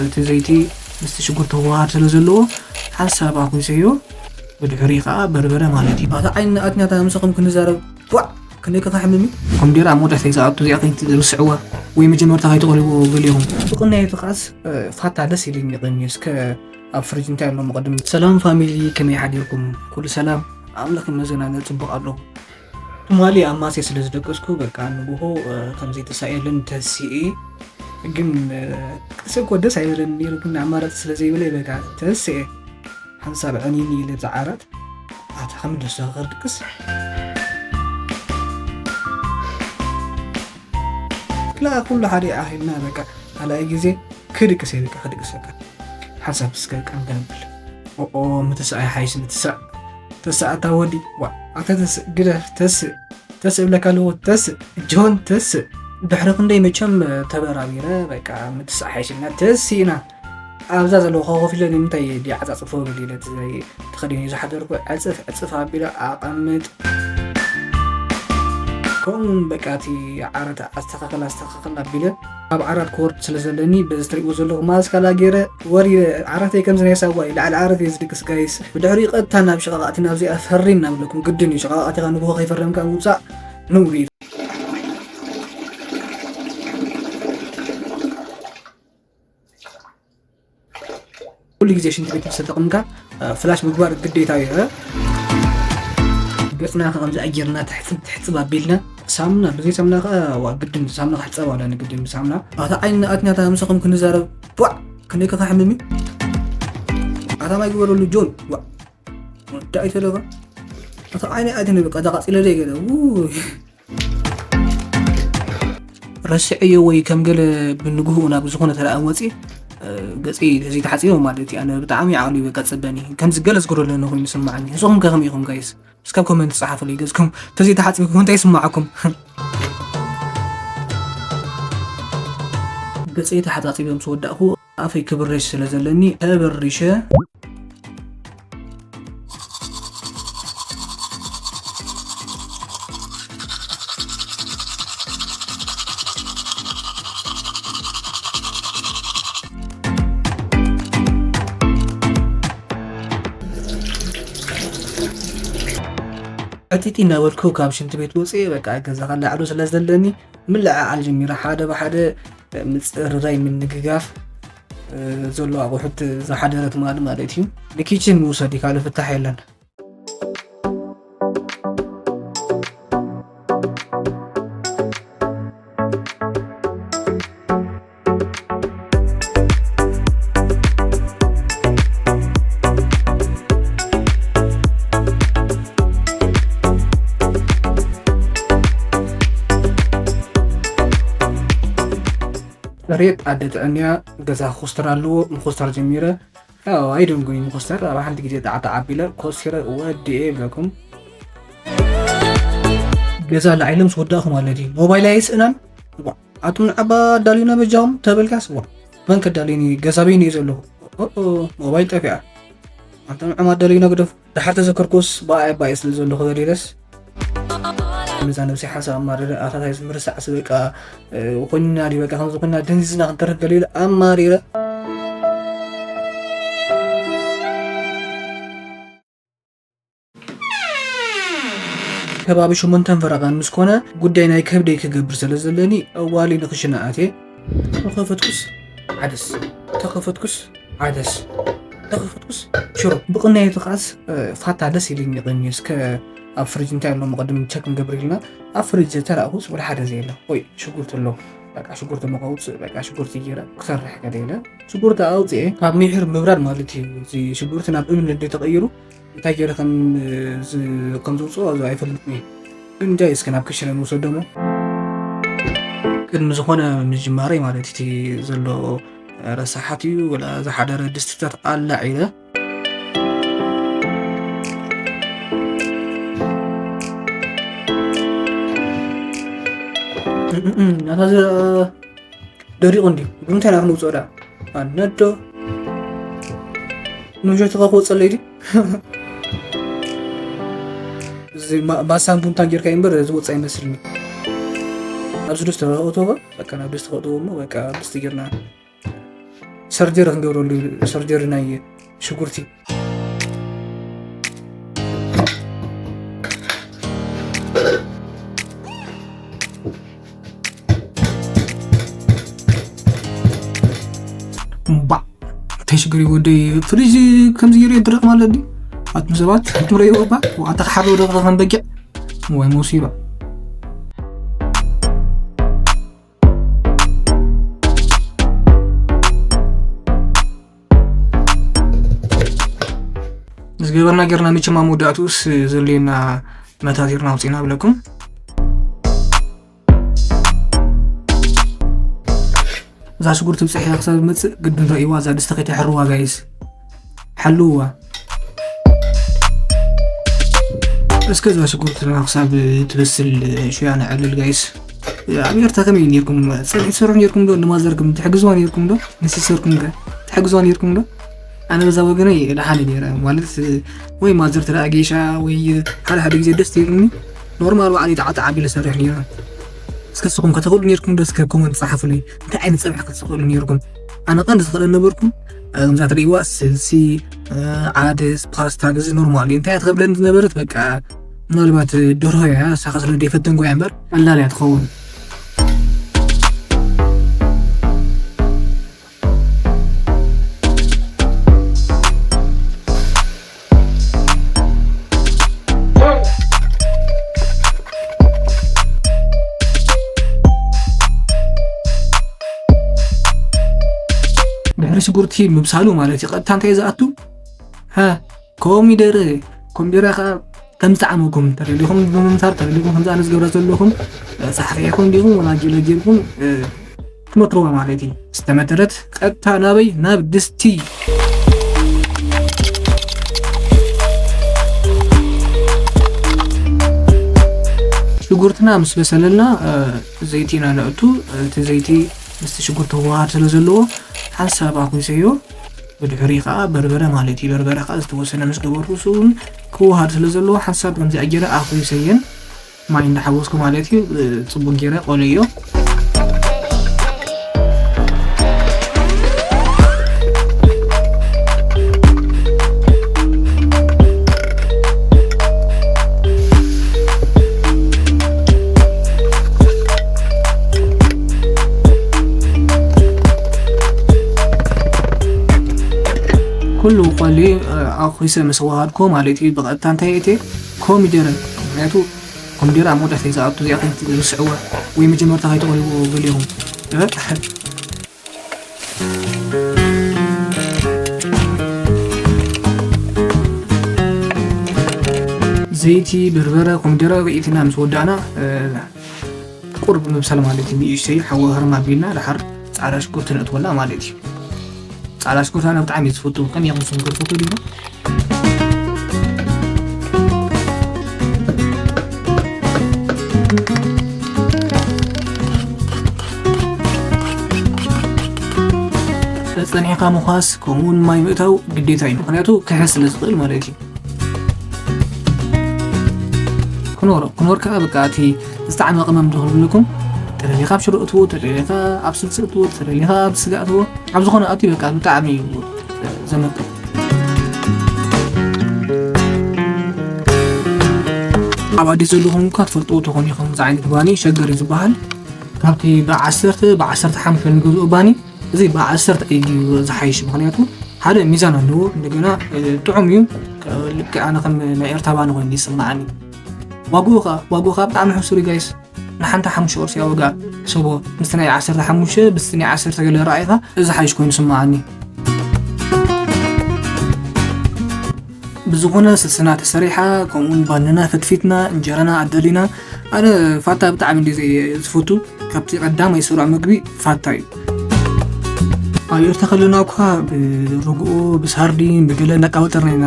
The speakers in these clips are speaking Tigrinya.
እቲ ዘይቲ ምስቲ ሽጉርቲ ክወሃድ ስለ ዘለዎ ሓንሳብ ኣኹንሰዮ፣ ብድሕሪ ከዓ በርበረ ማለት እዩ። ኣታ ዓይኒ ኣትኛታ ምሳኹም ክንዛረብ ቧዕ ክንደይ ከሕምም እዩ። ኮምዴራ ኣብ መውዳእታ ዝኣቱ እዚኣ ከይትርስዕዋ ወይ መጀመርታ ከይትቕልዎ ገሊኹም። ብቕንያቱ ከዓስ ፋታ ደስ ኢልኝ ይቕኒ እስከ ኣብ ፍሪጅ እንታይ ኣሎ መቐድም። ሰላም ፋሚሊ፣ ከመይ ሓዲርኩም? ኩሉ ሰላም? ኣምላኽ ይመስገን ኣነ ጽቡቕ ኣለኹ። ትማሊ ኣብ ማሴ ስለ ዝደቀስኩ በቃ ንግሆ ከምዘይተሳኤልን ተሲኤ። ግን ጥቅሰ እኮ ደስ ኣይበለን ነይሩ፣ ግን ኣማራፂ ስለ ዘይብለይ በቃ ተስኤ ሓንሳብ ዕኒኒ ኢለ ብዛ ዓራት ኣታ ከም ደስ ክድቅስ። ክላ ኩሉ ሓደ ኣኺልና በቃ ካልኣይ ግዜ ክድቅስ እየ በቃ ክድቅስ በቃ ሓንሳብ እስከ ቀንገንብል። ኦኦ ምትስኣይ ሓይስ ምትስእ ተስእ ኣታ ወዲ ዋ ኣታ ተስእ ግደፍ ተስእ ተስእ እብለካ ኣለዎ ተስእ ጆን ተስእ። ድሕሪ ክንደይ መቸም ተበራቢረ በቃ ምትስእ ሓይስ ኢልና ተስእ ኢና። ኣብዛ ዘለዎ ኮፍ ኢለ ንምንታይ ድየ ዓጻጽፎ ገለ ኢለ እቲ ዘይ-፣ ተኸዲነ ዝሓደርኩ ዕጽፍ ዕጽፍ ኣቢለ ኣቐምጥ። ከምኡ እውን በቃ እቲ ዓራት ኣስተኻኽል ኣስተኻኽል ኣቢለ ኣብ ዓራት ክወርድ ስለ ዘለኒ በዚ ትሪእዎ ዘለኹም ማስካላ ገይረ ወሪደ። ዓራተይ ከምዚ ናይ ሳዋ እዩ፣ ላዕሊ ዓራት እየ ዝድቅስ ጋይስ። ብድሕሪኡ ቀጥታ ናብ ሸቓቓቲ ናብዚኣ ፈሪም ናብለኩም ግድን እዩ። ሸቓቓቲኻ ንግሆ ከይፈረምካ ምውፃእ ነውሪ እዩ። ኩሉ ግዜ ሽንቲ ቤት ምስ ተጠቕምካ ፍላሽ ምግባር ግዴታ እዩ። ገፅና ከምዚ ኣየርና ትሕፅብ ትሕፅብ ኣቢልና ሳሙና ብዘይ ሳሙና ከዓ ዋ ግድን ሳሙና ክሕፀብ ኣለ ንግድን ብሳሙና ኣታ ዓይኒ ኣትኛታ ምሳኹም ክንዛረብ ቧዕ ክንደይ ከካሕምም እዩ። ኣታ ማይ ግበረሉ ጆን ዋ ወዳይ ተለኻ ኣታ ዓይኒ ኣትነ በቃ ዳቃፂለ ደይ ገለ ውይ። ረስዐዮ ወይ ከም ገለ ብንግህኡ ናብ ዝኾነ ተደኣ ወፂ ገፂ ተዘይተሓፂቦ ማለት እዩ። ኣነ ብጣዕሚ ዓቕሊ በቃ ፀበኒ ከምዚ ገለ ዝጎደለኒ ኮይኑ ይስማዓኒ። ንስኹም ከ ከመይ ኢኹም ጋይስ? እስካብ ኮመንት ጸሓፉለይ ገፅኩም ተዘይተሓፂብኩም እንታይ ይስማዓኩም? ገፀይ ተሓፃፂበ ምስ ወዳእኹ ኣፈይ ክብረሽ ስለ ዘለኒ ተበሪሸ። ዕጢጢ እናበልኩ ካብ ሽንቲ ቤት ወፅየ በቃ ገዛ ከላዕሎ ስለ ዘለኒ ምልዕዓል ጀሚረ ሓደ ብሓደ ምፅርራይ ምንግጋፍ ዘሎ ኣቑሑት ዝሓደረ ትማሊ ማለት እዩ። ንኪችን ምውሰድ እዩ ካልእ ፍታሕ የለን። ሬት ኣደ ጥዕንያ ገዛ ክኹስተር ኣለዎ። ምኹስተር ጀሚረ። ያው ኣይደንጉኝ ምኹስተር ኣብ ሓንቲ ግዜ ጣዕጣዕ ኣቢለ ኮስቲረ ወዲኤ ይብለኩም። ገዛ ላዒለ ምስ ወዳእኹ ማለት እዩ። ሞባይል ኣይስእናን። ዋ፣ ኣቱም ንዓባ ኣዳልዩና በጃኹም ተበልካስ፣ ዋ፣ መን ከዳልዩኒ? ገዛ በይኑ እዩ ዘለኹ። ኦ፣ ኦ፣ ሞባይል ጠፊኣ። ኣንተ ንዖም ኣዳልዩና ግደፉ። ድሓር ተዘከርኩስ ብኣይ ኣባይ ስለ ዘለኹ ገሊለስ። ነዛ ነብሲ ሓንሳብ ኣማረረ ኣታታይ ዝምርሳዕ ስበቃ ኮይንና ድዩ በቃ ከምዚ ኮይንና ደንዚዝና ክንተርፍ ገሊለ ኣማሪረ። ከባቢ ሸሞንተን ፈረቓን ምስ ኮነ ጉዳይ ናይ ከብደይ ክገብር ስለ ዘለኒ እዋሊ ንኽሽነ ኣትየ። ተኸፈትኩስ ዓደስ፣ ተኸፈትኩስ ዓደስ፣ ተኸፈትኩስ ሽሮ። ብቕንያቱ ከዓስ ፋታ ደስ ኢልኒ ይቕኒ እስከ ኣብ ፍሪጅ እንታይ ኣሎ መቐድም ቸክ ንገብር ኢልና ኣብ ፍሪጅ ተራእኹስ ወላ ሓደ ዘየለ። ወይ ሽጉርቲ ኣሎ፣ በቃ ሽጉርቲ መቐውፅእ፣ በቃ ሽጉርቲ ገይረ ክሰርሕ ገለ ኢለ ሽጉርቲ ኣውፅኤ ካብ ሚሒር ምብራድ ማለት እዩ። እዚ ሽጉርቲ ናብ እምኒ እንደ ተቐይሩ እንታይ ገይረ ከም ዝ-፣ ከም ዘውፅኦ እዚ ኣይፈልጥን እየ። ግን እንታይ እስከ ናብ ክሽነ ንውሰዶ እሞ። ቅድሚ ዝኾነ ምጅማረይ ማለት እቲ ዘሎ ረሳሓት እዩ፣ ወላ ዝሓደረ ድስትታት ኣላዒለ። ናታ ዝ-፣ ደሪቑ እንድዩ። ብምንታይ ኢና ክንውፅኦ ደኣ? ኣነዶ። ንውሸትኻ ክወፀለይ ድዩ? እዚ ማ-፣ ማሳን ቡንታን ጌርካ እዩ እምበር ዝወፅእ ኣይመስልኒ። ኣብዚ ድስቲ ከእትዎ፣ በቃ ናብ ድስቲ ከእትዎ እሞ በቃ ድስቲ ጌርና። ስ፣ ሰርጀሪ ክንገብረሉ እዩ፣ ሰርጀሪ ናይ ሽጉርቲ። እምባእ፣ እንታይ ሽግር እዩ ወደይ? ፍሪጅ ከምዚ ገይሩ የድርቕ ማለት ድዩ? ኣቱም ሰባት፣ ኣቱም ረእይዎ እባ፣ ኣታ ክሓርዶ ደቕቕ ከም በጊዕ። ወይ ሙሲባ። ዝገበርና ጌርና፣ መቸም ኣብ መወዳእትኡስ ዘድልየና መታቲርና ኣውፂና ብለኩም። እዛ ሽጉርቲ ብፅሕያ ክሳብ ዝመፅእ ግድን ረእይዋ፣ እዛ ድስቲ ከይትሕርዋ ጋይስ፣ ሓልውዋ። እስከ እዛ ሽጉርትና ክሳብ ትበስል ሽያ ነዕልል ጋይስ። ኣብ ኤርትራ ከመይ ኔርኩም? ጸብሒ ትሰርሑ ኔርኩም ዶ? ንማዘርኩም ትሕግዝዋ ኔርኩም ዶ? ንሲስተርኩም ከ ትሕግዝዋ ኔርኩም ዶ? ኣነ በዛ ወገነይ ደሓን እየ ነይረ። ማለት ወይ ማዘር ትረኣ ጌሻ ወይ ሓደ ሓደ ግዜ ደስ ትብልኒ። ኖርማል ባዕለይ ጣዕጣዕ ኣቢለ ሰርሕ ነይረ። እስከ ንስኹም ከተኽእሉ ኔርኩም ዶ? እስከ ኮመንት ጸሓፉለይ። እንታይ ዓይነት ጸብሒ ክትኽእሉ ኔርኩም? ኣነ ቀንዲ ዝኽእለ ነበርኩም፣ ከምዛ ትርእይዋ ስልሲ፣ ዓደስ፣ ፓስታ፣ እዚ ኖርማል እዩ። እንታይ እያ ትኸብደኒ ዝነበረት? በቃ ምናልባት ደርሆ እያ፣ ንሳኻ ስለ ዘይፈተንኩ እያ እምበር ቀላል እያ ትኸውን። ድሕሪ ሽጉርቲ ምብሳሉ ማለት እዩ። ቀጥታ እንታይ እዩ ዝኣቱ? ሃ፣ ኮሚደረ። ኮሚደረ ከዓ ከም ዝጠዓመኩም ተደሊኹም ብምምሳል፣ ተደሊኹም ከምዚ ኣነ ዝገብረ ዘለኹም፣ እ፣ ፃሕፊዕኩም ዲኹም ወላ ጌለ ጌርኩም፣ እ፣ ትመትርዋ ማለት እዩ። ዝተመተረት ቀጥታ ናበይ? ናብ ድስቲ። ሽጉርትና ምስ በሰለልና፣ እ፣ ዘይቲ ኢና ነእቱ። እቲ ዘይቲ ምስቲ ሽጉርቲ ክወሃድ ስለ ዘለዎ ሓንሳብ ኣኹይሰዮ። ብድሕሪ ከዓ በርበረ ማለት እዩ። በርበረ ከዓ ዝተወሰነ ምስ ገበርኩ፣ እሱ እውን ክወሃድ ስለ ዘለዎ ሓንሳብ ከምዚኣ ገይረ ኣኹይሰየን ማይ እንዳሓወስኩ ማለት እዩ። ጽቡቅ ገይረ ቆለዮ። ኩሉ ቆሊ፣ እ፣ ኣኹይሰ ምስ ወሃድኩ ማለት እዩ፣ ብቐጥታ እንታይ እትየ? ኮሚደረ። ምኽንያቱ ኮሚደረ ኣብ መወዳእታ እዩ ዝኣቱ፣ እዚኣ ከይትርስዕዋ ወይ መጀመርታ ከይትቆልዎ ገሊኹም። እ፣ ዘይቲ፣ በርበረ፣ ኮሚደረ ርኢትና ምስ ወዳእና፣ እ፣ ቁሩብ ምብሳል ማለት እዩ። ንእሽተይ ሓዊ ህርም ኣቢልና ደሓር ጻዕዳ ሽጉርቲ ነእትወላ ማለት እዩ። ጻዕዳ ሽጉርቲ ኣነ ብጣዕሚ እየ ዝፈቱ። ከመይ ኢኹም ንስኹም ከ ትፈትዉ ዲኹም? ጸኒሕካ ምዃስ ከምኡ እውን ማይ ምእታው ግዴታ እዩ። ምኽንያቱ ክሕዝ ስለ ዝኽእል ማለት እዩ። ክኖር፣ ክኖር ከዓ በቃ እቲ ዝጠዓመ ቅመም ዶ ክብለኩም፣ ተደሊኻ ኣብ ሽሮ እትዎ፣ ተደሊኻ ኣብ ስልሲ እትዎ፣ ተደሊኻ ኣብ ስጋ እትዎ፣ ኣብ ዝኾነ ኣትዩ በቃ ብጣዕሚ እዩ ዘመቅር። ኣብ ኣዲስ ዘለኹም እኳ ትፈልጥዎ ትኾኑ ኢኹም። እዚ ዓይነት ባኒ ሸገር እዩ ዝበሃል። ካብቲ ብዓሰርተ፣ ብዓሰርተ ሓሙሽተ ንገዝኦ ባኒ እዚ ብዓሰርተ እዩ ዝሓይሽ፣ ምኽንያቱ ሓደ ሚዛን ኣለዎ፣ እንደገና፣ እ፣ ጥዑም እዩ። ከ-፣ ልክዕ ኣነ ከም ናይ ኤርትራ ባኒ ኮይኑ ይስምዓኒ። ዋግኡ ኸ-፣ ዋግኡ ኸ ብጣዕሚ ሕሱር እዩ ጋይስ። ንሓንቲ ሓሙሽተ ቅርሺ እያ ዋጋ። ሕሰቦ፣ ምስቲ ናይ ዓሰርተ ሓሙሽተ፣ ምስቲ ናይ ዓሰርተ ገለ ረኣይኻ፣ እዚ ሓይሽ ኮይኑ ይስምዓኒ። ብዝኾነ ስልስና ተሰሪሓ፣ ከምኡውን ባንና ፈትፊትና፣ እንጀራና ኣደሊና። ኣነ ፋታ ብጣዕሚ እንዲ ዝፈቱ፣ ካብቲ ቀዳማይ ስሩዕ ምግቢ ፋታ እዩ። ኣብ ኤርትራ ከለና እኳ ብርግኦ፣ ብሳርዲን፣ ብገለ እናቃወጠርና ኢና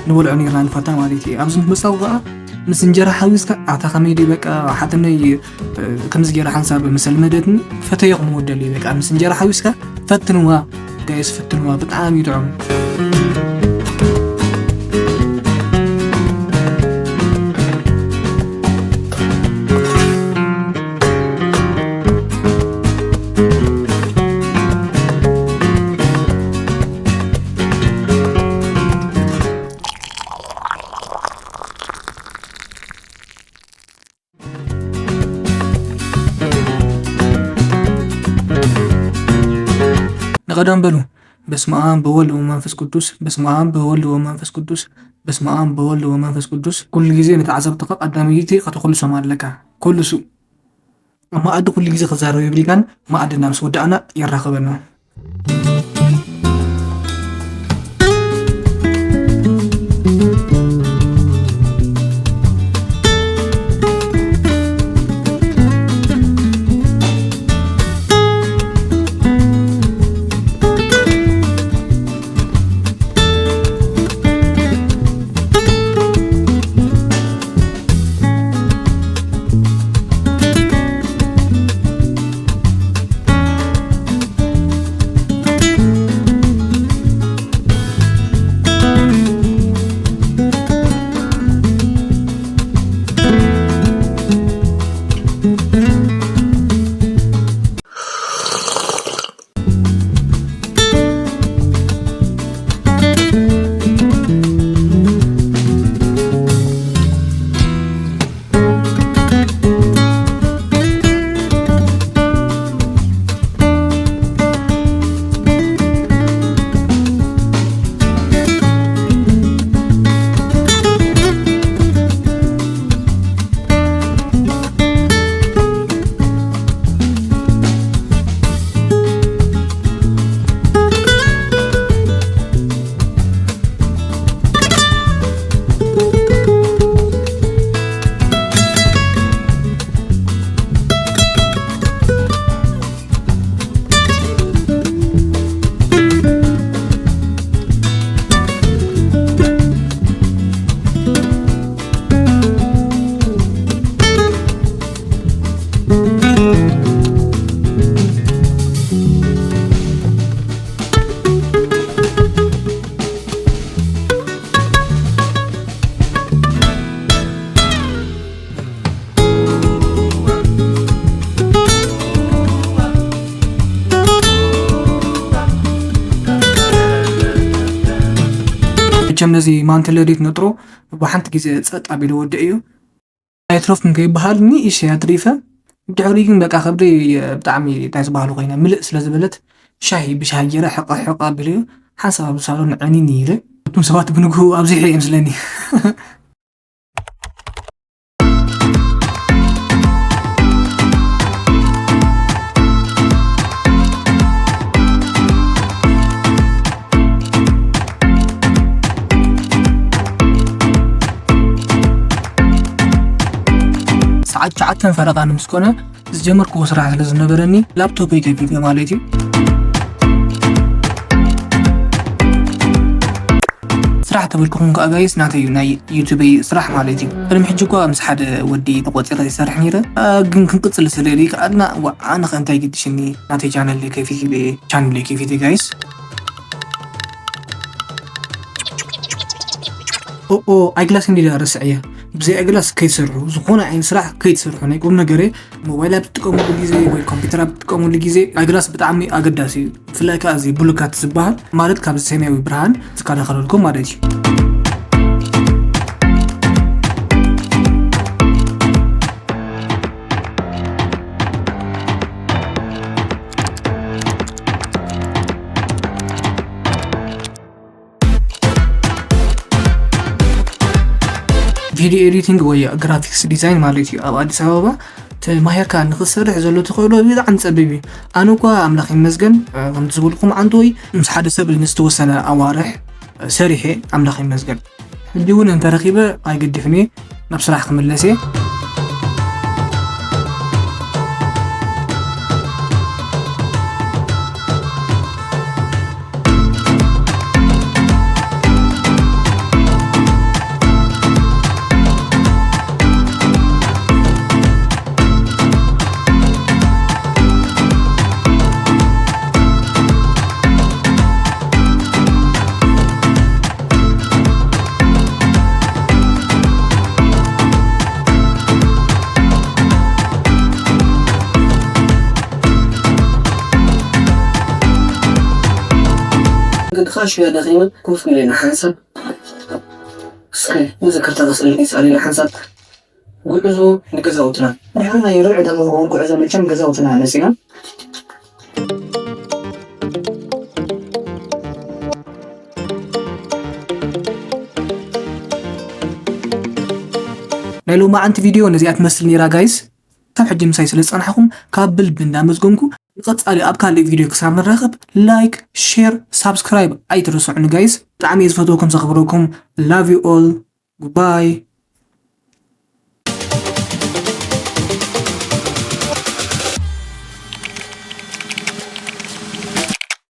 ንበልዖ ነርና ንፋታ ማለት እዩ። ኣብዚ ምስ መጻኹ ከኣ ምስ እንጀራ ሓዊስካ ኣታ ከመይ ድዩ በቃ ሓትነይ ከምዚ ገይራ ሓንሳብ ምስ ኣልመደትኒ ፈተዮ ክምወደል እዩ። በቃ ምስ እንጀራ ሓዊስካ ፈትንዋ ጋይስ፣ ፈትንዋ፣ ብጣዕሚ እዩ ጥዑም። ቀደም በሉ። በስመ ኣብ በወልድ ወመንፈስ ቅዱስ፣ በስመ ኣብ በወልድ ወመንፈስ ቅዱስ፣ በስመ ኣብ በወልድ ወመንፈስ ቅዱስ። ኩሉ ግዜ ንተዓዘብትኻ ቀዳመይቲ ከተኹልሶም ኣለካ። ኩልሱ ኣብ መኣዲ ኩሉ ግዜ ክዛረብ የብልካን። መኣድና ምስ ወዳእና የራኽበና። መቸም ነዚ ማንትለ ሬት ነጥሮ ብሓንቲ ግዜ ጸጥ ኣቢሉ ወደ እዩ። ኣይትረፍኩም ከይበሃል ንእሽተይ ኣትሪፈ፣ ድሕሪ ግን በቃ ከብደይ ብጣዕሚ እንታይ ዝበሃሉ ኮይና ምልእ ስለ ዝበለት፣ ሻሂ ብሻሂ ገይረ ሕቐ ሕቐ ኣቢለዮ፣ ሓንሳብ ኣብ ሳሎን ዕኒን ኢለ። እቶም ሰባት ብንግሁ ኣብዚሐ እየ ምስለኒ። ሰዓት ትሽዓተ ፈረቓ ንምስኮነ ዝጀመርክዎ ስራሕ ስለ ዝነበረኒ ላፕቶፐይ ከፊተ ማለት እዩ። ስራሕ ተበልኩኹም ከዓ ጋይስ ናተይ እዩ ናይ ዩቱበይ ስራሕ ማለት እዩ። ቅድሚ ሕጂ እኳ ምስ ሓደ ወዲ ተቆፂረ ይሰርሕ ነይረ። አ፣ ግን ክንቅፅል ስለሊ ከኣልና ዋ ኣነ ከ እንታይ ግድሽኒ ናተይ ቻነል ከፊት ቻነል ከፊት ጋይስ። ኦኦ ኣይግላስ እንዲ ረስዐያ። ብዘይ ኣይግላስ ከይትሰርሑ፣ ዝኾነ ዓይነት ስራሕ ከይትሰርሑ። ናይ ቁም ነገረ ሞባይል ኣብ ትጥቀሙሉ ግዜ ወይ ኮምፒውተር ኣብ ትጥቀሙሉ ግዜ ኣይግላስ ብጣዕሚ ኣገዳሲ እዩ። ብፍላይ ከዓ እዚ ብሉካት ዝበሃል ማለት ካብ ሰማያዊ ብርሃን ዝከላኸለልኩም ማለት እዩ። ቪድዮ ኤዲቲንግ ወይ ግራፊክስ ዲዛይን ማለት እዩ። ኣብ ኣዲስ ኣበባ ተማሂርካ ንክትሰርሕ ዘሎ ተኽእሎ ብጣዕሚ ጸቢብ እዩ። ኣነ እኳ ኣምላኽ ይመስገን፣ እ፣ ከምቲ ዝበልኩ መዓንተወይ ምስ ሓደ ሰብ ንዝተወሰነ ኣዋርሕ፣ እ፣ ሰሪሐ ኣምላኽ ይመስገን። ሕጂ እውን እንተረኺበ ኣይገድፍን እየ፣ ናብ ስራሕ ክምለስ እየ። መንገድኻ ሽያ ደኺመ ኮፍ ኢለ ንሓንሳብ እስከ መዘከርታ ተስእለኒ ጻሊና ሓንሳብ ጉዕዞ ንገዛውትና። ድሕሪ ናይ ርብዒ ደቂቕ ጉዕዞ መቸም ገዛውትና መጺና። ናይ ሎማዓንቲ ቪድዮ ነዚኣ ትመስል ነይራ ጋይስ። ካብ ሕጂ ምሳይ ስለ ዝጸናሕኩም ካብ ብልቢ እንዳመስገንኩ፣ ንቐጻሊ ኣብ ካልእ ቪድዮ ክሳብ ንራኸብ ላይክ፣ ሼር፣ ሳብስክራይብ ኣይትረስዑኒ ጋይስ። ብጣዕሚ እየ ዝፈትወኩም ዘኽብረኩም። Love you all. Goodbye.